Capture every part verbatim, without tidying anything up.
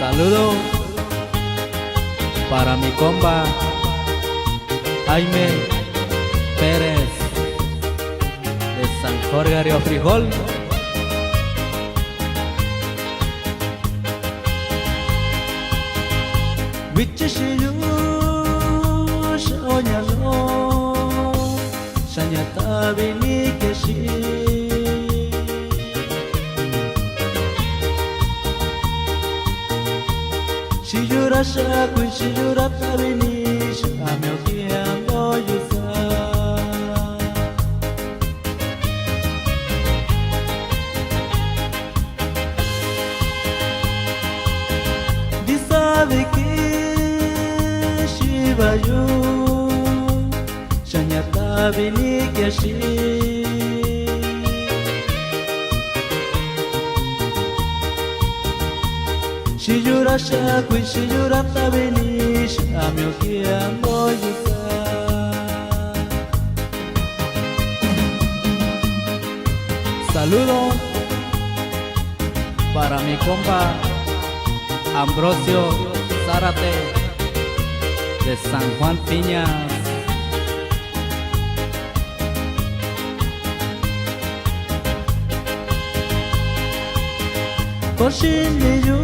Saludo para mi compa Jaime Pérez de San Jorge Río Frijol. Vichi xiyu xaña lo, xaña tavi ni ke xi. Xiyu ra xakui, xiyu ra tavi ni xaña mio kiando yu sa. Ndisaa vi kixi va yu, xaña tavi ni ke xi. Xiyu ra xakui, xiyu ra tavi ni xaña mio kiando yu sa. Saludo para mi compa Ambrosio Zárate de San Juan Piñas. Ko xini yu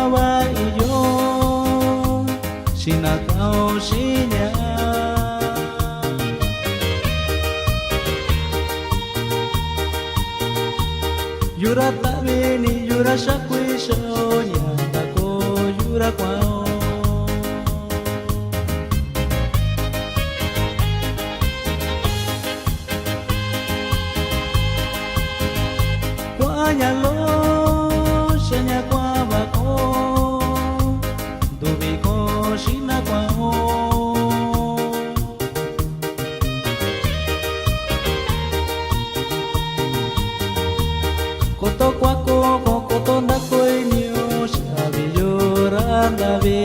a va iyo xina ka o xinia. Yu ra tavi ni, yu ra xakui xaña ndakoo yu ra kuaꞌan o. Kuaꞌan ña lo, xaña kuaꞌan va ko, nduvi ko xiꞌin na kuaꞌan o. Koto kuako ko, koto ndako ini o xavi yu ra ndavi.